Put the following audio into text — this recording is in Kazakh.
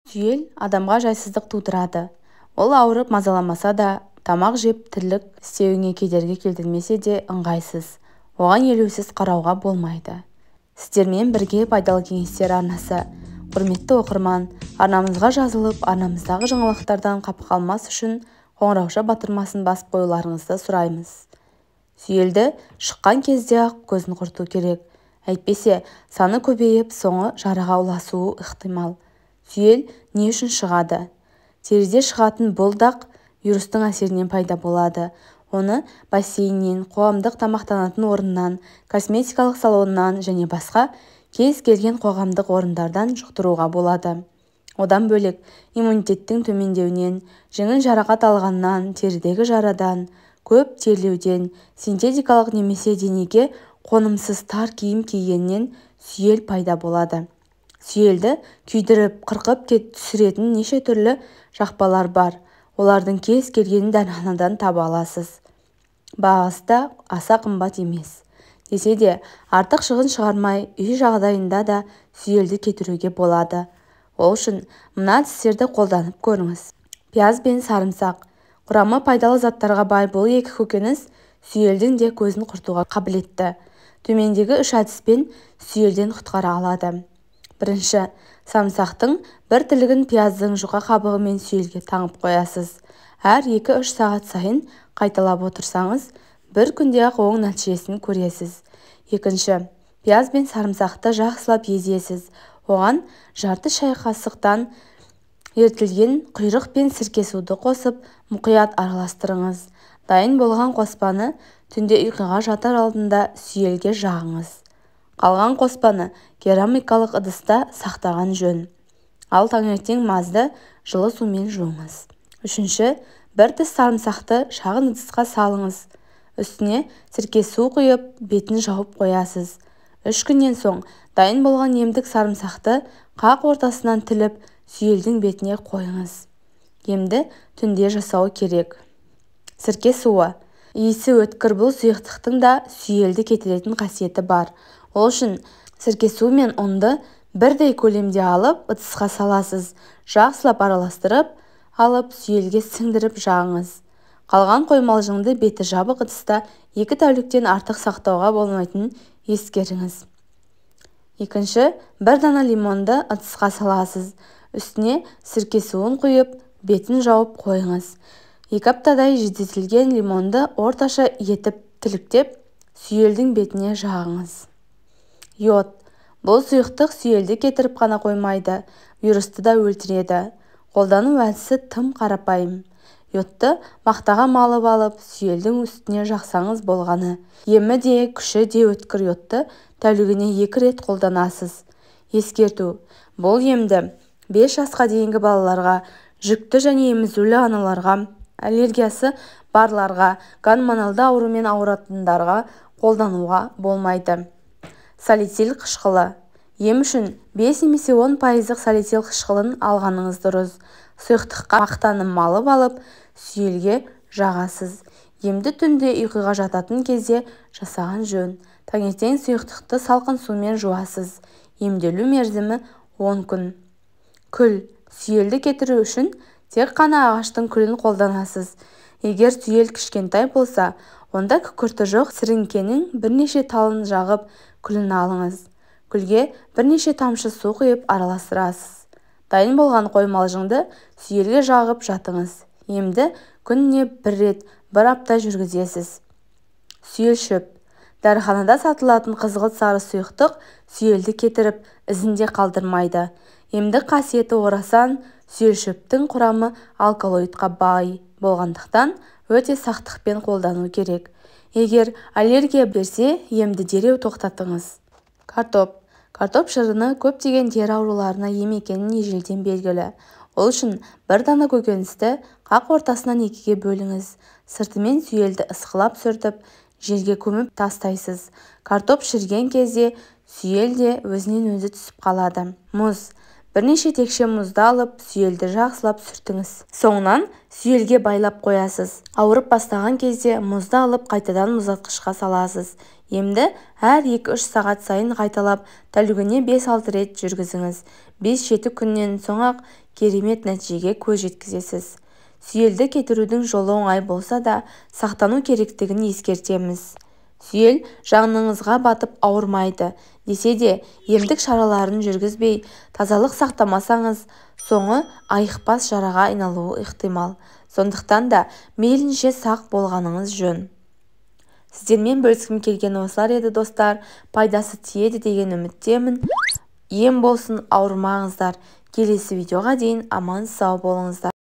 Сүйел адамға жайсыздық тудырады. Ол ауырып мазаламаса да, тамақ жеп тірлік істеуіңе кедергі келтірмесе де ыңғайсыз. Оған елеусіз қарауға болмайды. Сіздермен бірге пайдалы кеңестер арнасы. Құрметті оқырман, арнамызға жазылып, арнамыздағы жаңалықтардан қапы қалмас үшін қоңырауша батырмасын басып қоюларыңызды сұраймыз. Сүйелді шыққан кезде-ақ көзін құрту керек. Әйтпесе, саны көбейіп, соңы жараға ұласуы ықтимал. Сүйел не үшін шығады? Теріде шығатын бұл дақ вирустың әсерінен пайда болады. Оны бассейннен, қоғамдық тамақтанатын орыннан, косметикалық салоннан және басқа кез келген қоғамдық орындардан жұқтыруға болады. Одан бөлек, иммунитеттің төмендеуінен, жеңіл жарақат алғаннан, терідегі жарадан, көп терлеуден, синтетикалық немесе денеге қонымсыз тар киім кигеннен сүйел пайда болады. Сүйелді күйдіріп, қырқып түсіретін неше түрлі жақпалар бар. Олардың кез келгенін дәріханадан таба аласыз. Бағасы да аса қымбат емес. Десе де, артық шығын шығармай, үй жағдайында да сүйелді кетіруге болады. Ол үшін мына әдістерді қолданып көріңіз. Пияз бен сарымсақ. Құрамы пайдалы заттарға бай бұл екі көкөніс сүйелдің де көзін құртуға қабілетті. Төмендегі үш әдіспен сүйелден құтқара алады. Бірінші, сарымсақтың бір тілігін пияздың жұқа қабығымен сүйелге таңып қоясыз. Әр 2-3 сағат сайын қайталап отырсаңыз, бір күнде-ақ оң нәтижесін көресіз. Екінші, пияз бен сарымсақты жақсылап езесіз. Оған жарты шай қасықтан ерітілген құйрық пен сірке суды қосып, мұқият араластырыңыз. Дайын болған қоспаны түнде ұйқыға жатар алдында сүйелге жағыңыз. Қалған қоспаны керамикалық ыдыста сақтаған жөн. Ал таңертең мазды жылы сумен жуыңыз. Үшінші, бір тіс сарымсақты шағын ыдысқа салыңыз. Үстіне сірке су құйып, бетін жауып қоясыз. 3 күннен соң дайын болған емдік сарымсақты қақ ортасынан тіліп, сүйелдің бетіне қойыңыз. Емді түнде жасау керек. Сірке суы. Иісі өткір бұл сұйықтықтың да сүйелді кетіретін қасиеті бар. Ол үшін сірке суы мен ұнды бірдей көлемде алып, ыдысқа саласыз. Жақсылап араластырып, алып, сүйелге сіңдіріп жағыңыз. Қалған қоймалжыңды беті жабық ыдыста 2 тәуліктен артық сақтауға болмайтынын ескеріңіз. Екінші, бір дана лимонды ыдысқа саласыз. Үстіне сірке суын құйып, бетін жауып қойыңыз. 2 аптадай жүдетілген лимонды орташа етіп тіліктеп, сүйелдің бетіне жағыңыз. Йод. Бұл сұйықтық сүйелді кетіріп қана қоймайды, вирусты да өлтіреді. Қолдану әдісі тым қарапайым. Йодты мақтаға малып алып, сүйелдің үстіне жақсаңыз болғаны. Емі де, күші де өткір йодты тәулігіне 2 рет қолданасыз. Ескерту. Бұл емді 5 жасқа дейінгі балаларға, жүкті және емізулі аналарға, аллергиясы барларға, гормоналды аурумен ауыратындарға қолдануға болмайды. Салицил қышқылы. Ем үшін 5 немесе 10% салицил қышқылын алғаныңыз дұрыс. Сұйықтыққа мақтаны малып алып, сүйелге жағасыз. Емді түнде ұйқыға жататын кезде жасаған жөн. Таңертең сұйықтықты салқын сумен жуасыз. Емделу мерзімі 10 күн. Күл. Сүйелді кетіру үшін тек қана ағаштың күлін қолданасыз. Егер сүйел кішкентай болса, онда күкірті жоқ сіріңкенің бірнеше талын жағып, күлін алыңыз. Күлге бірнеше тамшы су құйып араластырасыз. Дайын болған қоймалжыңды сүйелге жағып жатыңыз. Емді күніне бір рет, бір апта жүргізесіз. Сүйел шөп. Дәріханада сатылатын қызғылт сары сұйықтық сүйелді кетіріп, ізінде қалдырмайды. Емдік қасиеті орасан сүйел шөптің құрамы алкалоидқа бай болғандықтан өте сақтықпен қолдану керек. Егер аллергия берсе, емді дереу тоқтатыңыз. Картоп. Картоп шырыны көптеген тері ауруларына ем екенін ежелден белгілі. Ол үшін бір дана көкөністі қақ ортасынан 2-ге бөліңіз. Сыртымен сүйелді ысқылап сүртіп, жерге көміп тастайсыз. Картоп шіріген кезде сүйел де өзінен өзі түсіп қалады. Мұз. Бірнеше текше мұзды алып, сүйелді жақсылап сүртіңіз. Соңынан сүйелге байлап қоясыз. Ауырып бастаған кезде мұзды алып қайтадан мұздатқышқа саласыз. Емді әр 2-3 сағат сайын қайталап, тәулігіне 5-6 рет жүргізіңіз. 5-7 күннен соң-ақ Керемет нәтижеге көз жеткізесіз. Сүйелді кетірудің жолы оңай болса да, сақтану керектігін ескертеміз. Сүйел жаныңызға батып ауырмайды, десе де емдік шараларын жүргізбей, тазалық сақтамасаңыз, соңы айықпас жараға айналуы ықтимал. Сондықтан да мейлінше сақ болғаныңыз жөн. Сіздермен бөліскім келген осылар еді, достар. Пайдасы тиеді деген үміттемін. Ем болсын, ауырмаңыздар. Келесі видеоға дейін аман сау болыңыздар.